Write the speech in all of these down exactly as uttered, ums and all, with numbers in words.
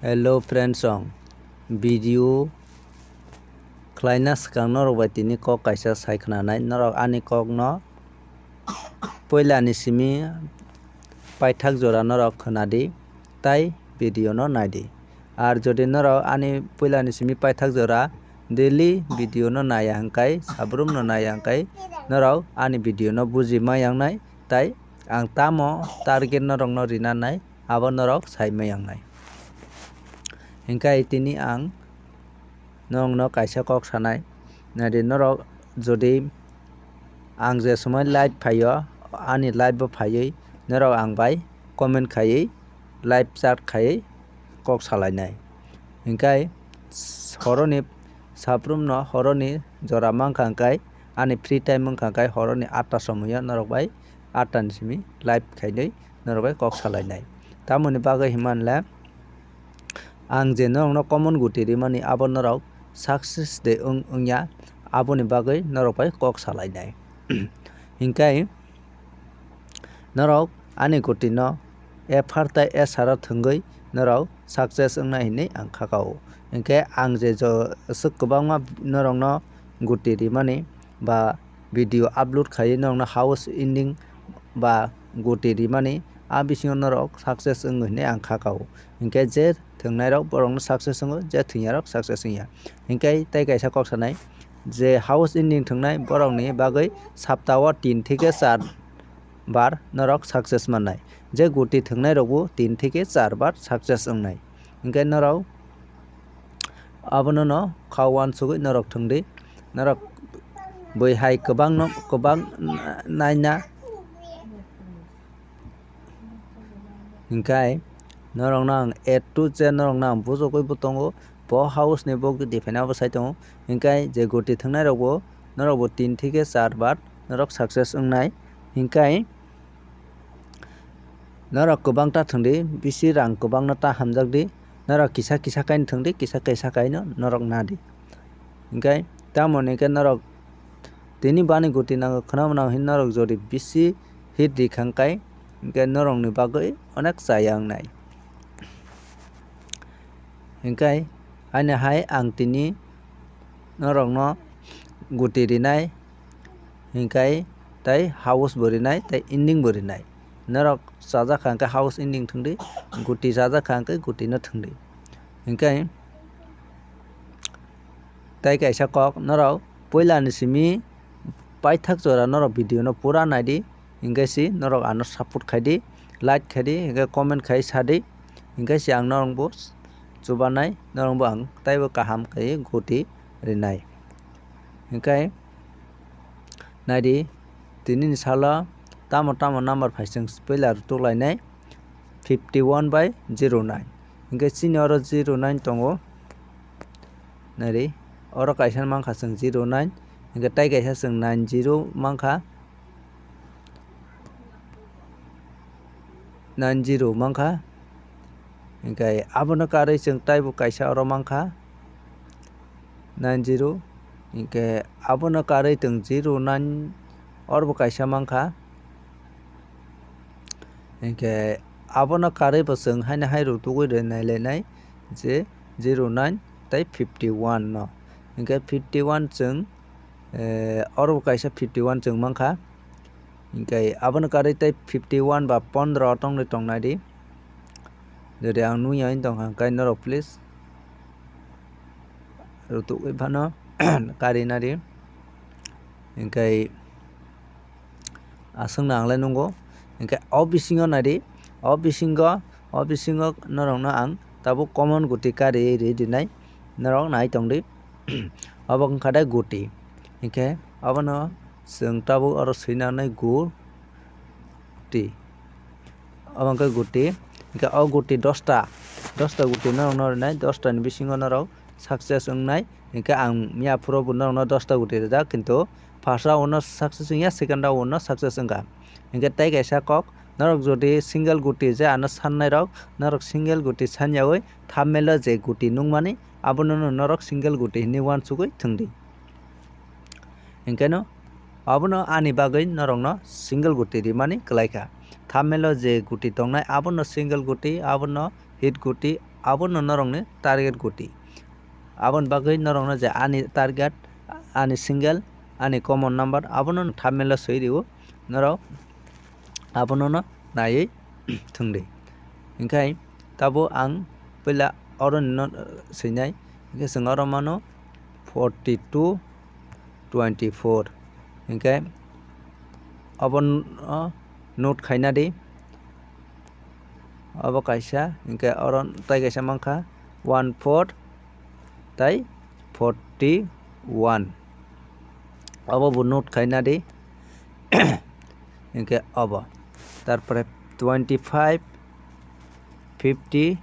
Hello friends song, video khlaina swkang norok bai tini kok kaisa sai khwnanai. Norok ani kokno puilani simi paithak jora norok khwnadi, tai video no naidi. Ar jodi norok ani puilani simi paithak jora daily video no naiya hwnkhe, sabrum no naiya hwnkhe, norok ani video no buji ma yangnai, tai ang tamo target norok no rina nai, abo norok sai ma yangnai. Hingkai tini ang norokno kaisa kok sanai, naidi norok jodi ang je somoi live phaio, ani live bo phaiwi norok ang bai comment khaiwi live chat khaiwi kok salainai. Hingkai horoni saprumno horoni jora mankha hingkai ani free time wngkha hingkai horoni atta somoio norok bai atta ni simi live khainwi norok bai kok salainai. Tamoni bagwi hinmanle ang je norokno common guti rimani abo norok success de wng wngya, aboni bagwi norok bai kok salainai. Hingkai norok ani gutino F R tei S R o thwngwi norok success wngnai hinwi ang kha kao. Hinkhe ang je jo-, swk kwbangma norokno guti rimani ba video upload khaiwi norokno house ending ba guti rimani, a bisingo norok success wngo hinwi ang kha kao. Hinkhe je thwngnairok borokno success wngo, je thwngya rok success wngya. Hinkhe tei kaisa kok sanai, je house ending thwngnai borokni bagwi saptao tin theke char bar norok success mannai. Je guti thwngnai rokbo tin theke char bar success wngnai. Hinkhe norok abono no kha uansugwi norok thwngdi. Norok bwi hai kwbangno, kwbang naina. Hinkhe norokno ang A to Z norokno ang bujogwi bo tongo. Bo house ni bo guti phaina bo sai tongo. Hinkhe je guti thwngnai rokbo norokbo tin theke char bar norok success wngnai. Hinkhe norok kwbang ta thwngdi, bisi rang kwbangno ta hamjakdi. Norok kisa kisa kaino thwngdi, kisa kisa kaino norok nadi. Hinkhe tamoni khe norok tini bani guti nango khwnama nang hin norok jodi bisi hit rikha hingkai, hinkhe norokni bagwi onek chaya wngnai. Hinkhe haino hai ang tini norokno guti rinai, hinkhe tei house bo rinai, tei ending bo rinai. Norok chajak kha hingkhe house ending thwngdi, guti chajak kha hingkhe guti no thwngdi. Hinkhe tei kaisa kok, norok puila ni simi paithak jora norok video no pura naidi, hinkhe si norok ano support khaidi, like khaidi, hinkhe comment khai sadi, hinkhe si ang norok bo chubanai, norok bo ang teibo kaham khe guti rinai. Hinkhe naidi, tini ni salo tamo tamo number phai chwng puila rwtuk lainai, fifty one by zero nine. Hinkhe chini oro zero nine tongo. Naidi, oro kaisa mankha chwng zero nine, hinkhe tei kaisa chwng nine zero mankha. Nine zero mankha. Hinkhe abono karwi chwng taibo kaisa oro mankha. Nine zero. Hinkhe abono karwi chwng zero nine oro bo kaisa mankha. Hinkhe abono karwi bo chwng haino hai rwtugwi rw nailainai je zero nine tei fifty one no. Hinkhe fifty one chwng, eh, oro bo kaisa fifty one chwng mankha. Hinkhe abono karwi tei fifty one ba pondro tongwi tongnai di. Jodi ang nukya wng tongkha, hinkhe norok please rwtugwi phano karwi nadi. Hinkhe aswkno ang le nungo. Hinkhe o bisingo naidi, o bisingo, o bisingo norokno ang tabuk common guti kari ri rinai, norok nai tongdi. Obo wngkha de guti. Hinkhe obono chwng tabuk oro swinani guti. Obo wngkha guti. Hinkhe o guti dosta, dosta guti norokno rinai, dosta ni bisingo norok success wngnai. Hinkhe ang miya phuru bo norokno dosta guti rijak, kintu first round o success wngya, second round o success wngkha. Hinkhe tei kaisa kok, norok jodi single guti je ano sannai rok, norok single guti sanyaui thumbnail o je guti nukmani, abono no norok single guti hinwi uansugwi thwngdi. Hinkhe no abono ani bagwi norokno single guti rimani kwlaikha. Thumbnail o je guti tongnai, abono single guti, abono hit guti, abono norokni target guti. Aboni bagwi norokno je ani target, ani single, ani common number, abono thumbnail-o swi rio norok, abono no naiwi thwngdi. Hinkhe tabuk ang puila oroni no swinai, hinkhe chwng oro mano forty two twenty four, hinkhe obo no note khaina di. Obo kaisa, hinkhe oro tei kaisa mankha one four tei forty one. Obo bo note khaina di. Hinkhe obo. Tarpore twenty five fifty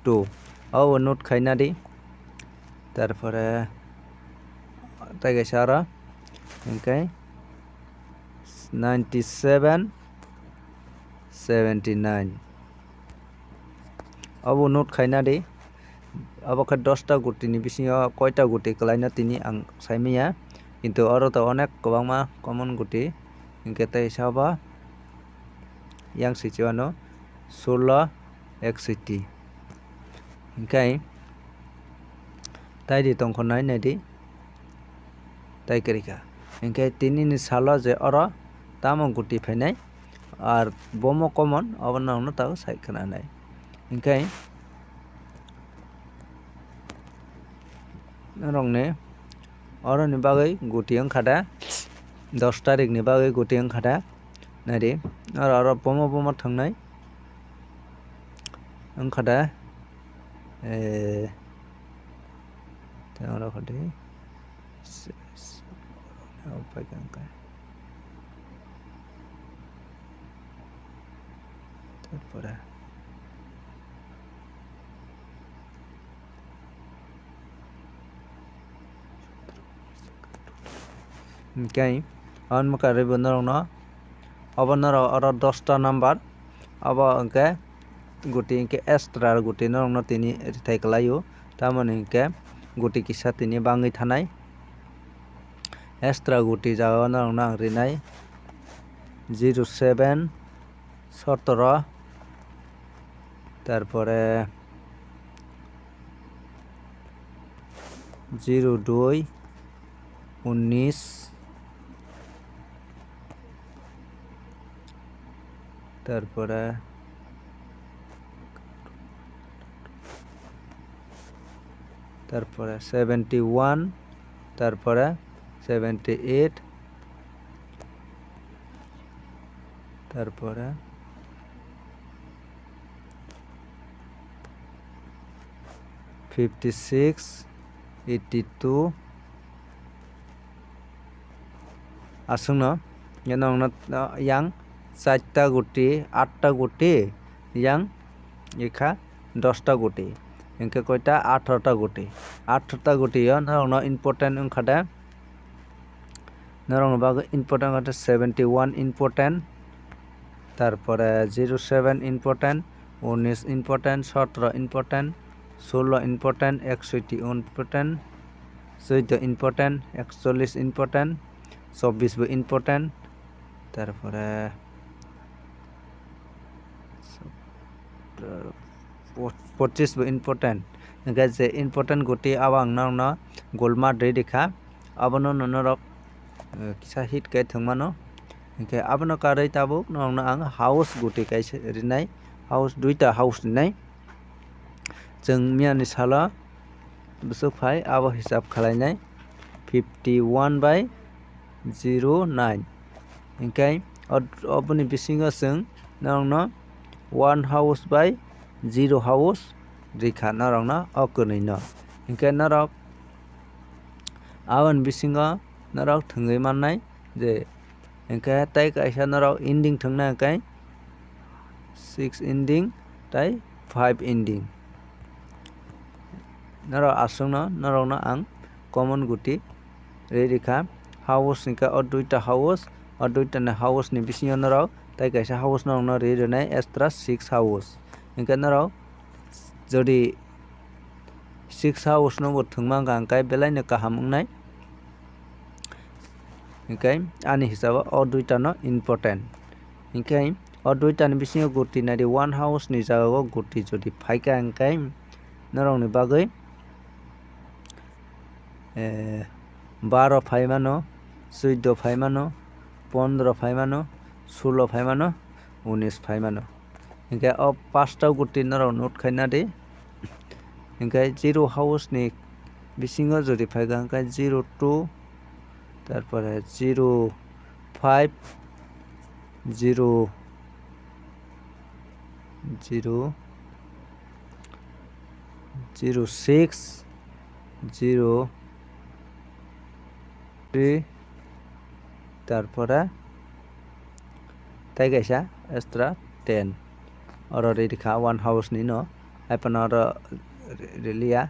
two. Obo note khaina di. Tarpore tei kaisa oro. Hinkhe ninety seven seventy nine. Obo note khaina di. Obo khe dosta guti ni bisingo koita guti kwlaino tini ang saimanya. Kintu oro to onek kwbangma common guti. Hinkhe tei sabo yang swichwano sullo eksiti. Hinkhe tei di tongkho nai nai di. Tai kwrwi kha. Hinkhe tini ni salo je oro tamo guti phainai, ar bomo common, obo norokno tabuk sai khwnanai. Hinkhe norokni oroni bagwi guti wngkha da, dos tarikni bagwi guti wngkha da, naidi, oro, oro bomo, bomo thwngnai wngkha da, eh, tei oro kha di. Tarpore hinkhe ang nukha rwi bo norokno, obo norok oro dosta number, obo hinkhe guti hinkhe extra guti norokno tini rithai kwlaio, tamoni hinkhe guti kisa tini bangwi thanai. Extra guti jagao norokno ang rinai zero seven sotoro, tarpore zero dui unnish, tarpore, tarpore seventy one, tarpore seventy eight, tarpore fifty six, eighty two, aswkno, yang chaita guti, atta guti, yang ikha dosta guti, hinkhe koita, atharota guti. Atharota guti o norokno important wngkha de. Norokni bagwi important khe seventy one important, tarpore zero seven important, unnish important, sotoro important, sullo important, eksoti important, chouddo important, ekchollish important, chobbish bo important, tarpore pochish bo important. Hinkhe je important guti abo ang norokno golma rwi rikha. Abono norok, eh, kisa hit khe thwngmano. Hinkhe abono karwi tabuk norokno ang house guti kaisa rinai, house, duita house rinai. Chwng miyani salo bwswk phai abo hisab khlainai fifty one by zero nine. Hinkhe o-, oboni bisingo chwng norokno one house by zero house rikha norokno o kwnwino. Hinkhe norok aboni bisingo norok thwngwi mannai je, hinkhe tei kaisa norok ending thwngna hinkhe six ending tei five ending. Norok aswkno norokno ang common guti rwi rikha. House hinkhe o duita house, o duita ni house ni bisingo norok tei kaisa house norokno rwi rwnai extra six house. Hinkhe norok jodi six house no bo thwngma wngkha hinkhe belaino kaham wngnai. Hinkhe ani hisabo o duita no important. Hinkhe o duita ni bisingo guti naidi one house ni jaga o guti jodi phaikha hinkhe norokni bagwi, eh, baro phaimano, chuido phaimano, pondro phaimano, sulo phaimano, unis phaimano. Hinkhe o pasta guti norok note khaina di. Hinkhe zero house ni bisingo jodi phaikha hinkhe zero two, tarpore zero five, zero, zero, zero six, zero three, tarpore tai kaisa extra ten. Oro riri kha one house ni no, hai phano oro riliya.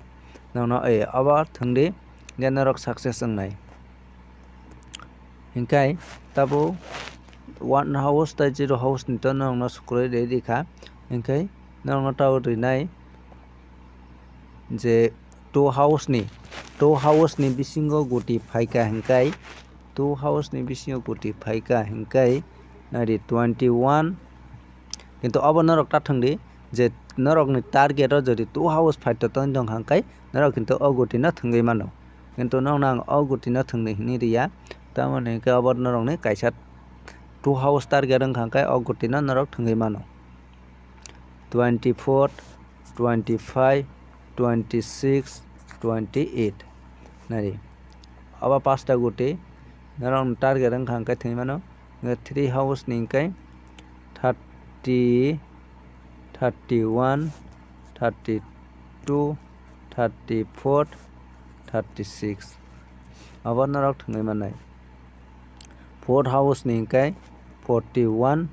Nono, eh, obo thwngdi, hinkhe norok success wngnai. Hinkhe tabuk one house tei zero house ni to norokno sukrui riri kha. Hinkhe norokno tabuk rinai je two house ni, two house ni bisingo guti phaikha hinkhe, two house ni bisingo guti phaikha hinkhe, nari twenty one. Kintu obo norok ta thwngdi je norokni target o jodi two house phaito tong tong kha hinkhe norok kintu o guti no thwngwi mano. Kintu nokno ang o guti no thwngdi hinwi riya, tamoni hinkhe obo norokni kaisa two house target wngkha hinkhe o guti no norok thwngwi mano. Twenty four, twenty five, twenty six, twenty eight. Nari. Obo pasta guti norok target wngkha hinkhe thwngwi mano. Hinkhe three house ni hinkhe thirty, thirty one, thirty two, thirty four, thirty six. Obo norok thwngwi mannai. Four house ni hinkhe forty one,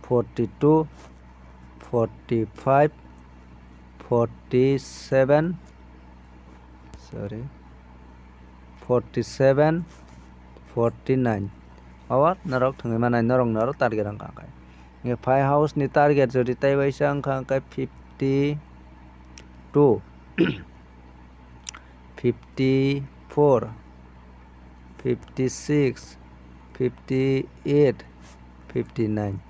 forty two, forty five, forty seven, sorry, forty seven, forty nine. Obo norok thwngwi mannai, norok norok target wngkha hinkhe. Hinkhe five house ni target jodi tai waisa wngkha hinkhe fifty two, fifty four, fifty six, fifty eight, fifty nine.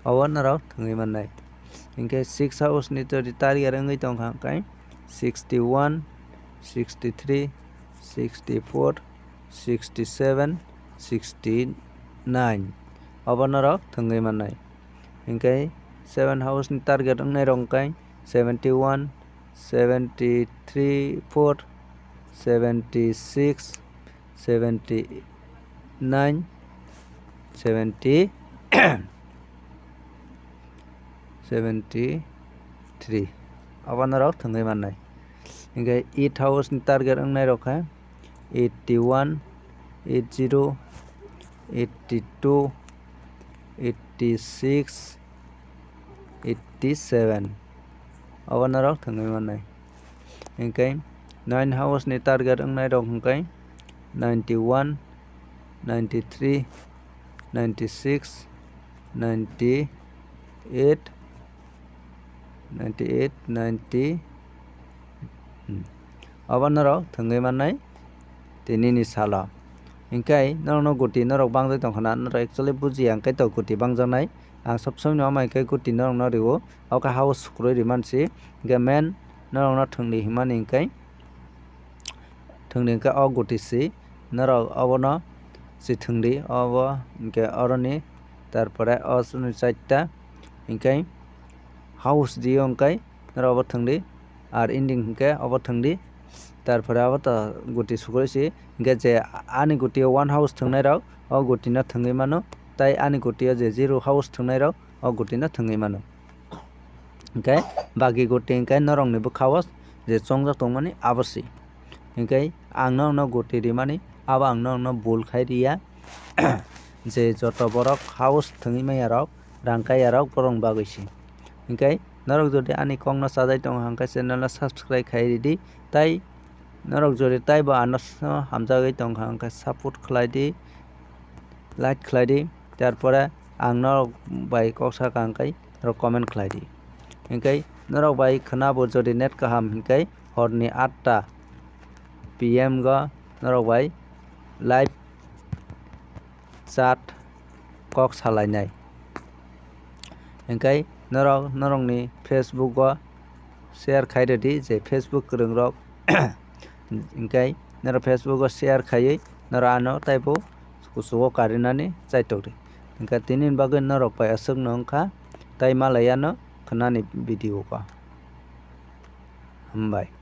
Obo norok thwngwi mannai. Hinkhe six house ni jodi target wngwi tongkha hinkhe sixty one, sixty three, sixty four, sixty seven, sixty nine. Obo norok thwngwi mannai. Hinkhe seven house ni target wngnai rok hinkhe seventy one, seventy three, four, seventy six, seventy nine, seventy, seventy three. Obo norok thwngwi mannai. Hinkhe eight house ni target wngnai rok khe eighty one, eight zero, eighty two, eighty six, eighty seven. Obo norok thwngwi mannai. Hinkhe nine house ni target wngnai rok hinkhe ninety one, ninety three, ninety six, ninety eight, ninety eight, ninety, hmm. Obo norok thwngwi mannai tinini salo. Hinkhe norokno guti norok bangjak tongkha na, norok actually bujiya hinkhe to guti bangjaknai. Ang sob somoi no omo hinkhe guti norokno rio, omo khe house sukrui rimansi. Hinkhe main norokno thwngdi himani hinkhe, thwngdi hinkhe o guti si. Norok obono si thwngdi, obo hinkhe oroni, tarpore o sini chaita hinkhe house dio hinkhe norok obo thwngdi, ar ending hinkhe obo thwngdi, tarpore obo to guti sukrui si. Hinkhe je ani guti o one house thwngnai rok o guti no thwngwi mano, tai ani guti o je zero house thwngnai rok o guti no thwngwi mano. Hinkhe bagi guti hinkhe norokni bwkha o je chongjak tongmani abo si. Hinkhe ang norokno guti rimani abo ang norokno bul khai riya. Je joto borok house thwngwi manya rok, rang kaya rok borok bagwi si. Hinkhe norok jodi ani kokno chajai tongo hinkhe channel no subscribe khai ridi, tai norok jodi taibo ano hamjagwi tongkha hinkhe support khlai di, like khlai di, tarpore ang norok bai kok sakha hinkhe norok comment khlai di. Hinkhe norok bai khwnabo jodi net kaham hinkhe horni atta P M go norok bai live chat kok salainai. Hinkhe norok norokni Facebook o share khai rwdi je Facebook kwrwngrok. Hinkhe norok Facebook o share khaiwi norok ano taibo kuchugo karinani chaitok di. Hinkhe tini bagwi norok bai aswkno wngkha, tai malaiano khwnani video o. Hambai.